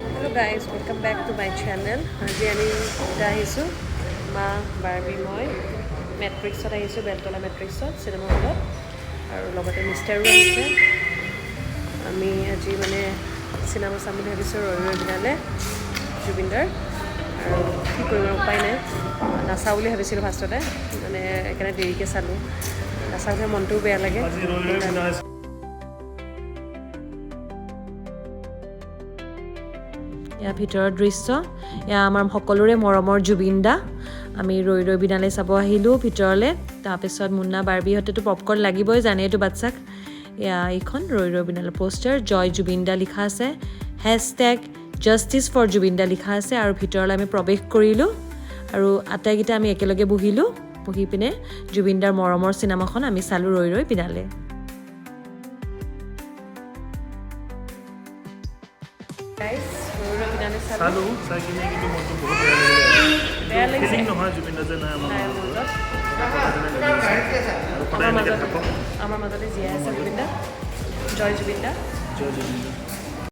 Hello guys, welcome back to my channel. আজি আমি এতিয়া আহিছোঁ, মা, বাৰ্বি, মই মেট্ৰিক্সত আহিছোঁ, বেলতলা মেট্ৰিক্সত চিনেমা হলত, আৰু লগতে মিষ্টাৰো আহিছে। আমি আজি মানে চিনেমা চাম বুলি ভাবিছোঁ, ৰৈ ৰৈ বিনালে, জুবিনদাৰ। আৰু কি কৰিম আৰু, উপায় নাই। নাচাওঁ বুলি ভাবিছিলোঁ ফাৰ্ষ্টতে, মানে সেইকাৰণে দেৰিকৈ চালোঁ। নাচাওঁতে মনটোও বেয়া লাগে। আজি ৰৈ ৰৈ বিনালে। ইয়াৰ ভিতৰৰ দৃশ্য। এয়া আমাৰ সকলোৰে মৰমৰ জুবিন দা। আমি ৰৈ ৰৈ বিনালে চাব আহিলোঁ ভিতৰলৈ। তাৰপিছত মুন্না, বাৰ্বিহঁতেতো পপকৰ্ণ লাগিবই, জানেইতো বাচ্ছাক। এয়া এইখন ৰৈ ৰৈ বিনালে পোষ্টাৰ, জয় জুবিন দা লিখা আছে, #JusticeForJubeenDa লিখা আছে। আৰু ভিতৰলৈ আমি প্ৰৱেশ কৰিলোঁ আৰু আটাইকেইটা আমি একেলগে বহিলোঁ। বহি পিনে জুবিন দাৰ মৰমৰ চিনেমাখন আমি চালোঁ, ৰৈ ৰৈ বিনালে। ৰৈ ৰৈ বিনালে চালোঁ। চালো, চাই কিনে কিন্তু মনটো বহুত বেয়া লাগিলে। বেয়া লাগিছে। ফিলিং নহয়, জুবিন দা যে নাই আমাৰ নাই মাজত। মোৰ মাজত। আৰু সদায় আমাৰ এনেকৈ মাজত থাকক। আমাৰ মাজতে জীয়াই আছে জুবিন দা। জয় জুবিন দা। জয় জুবিন দা।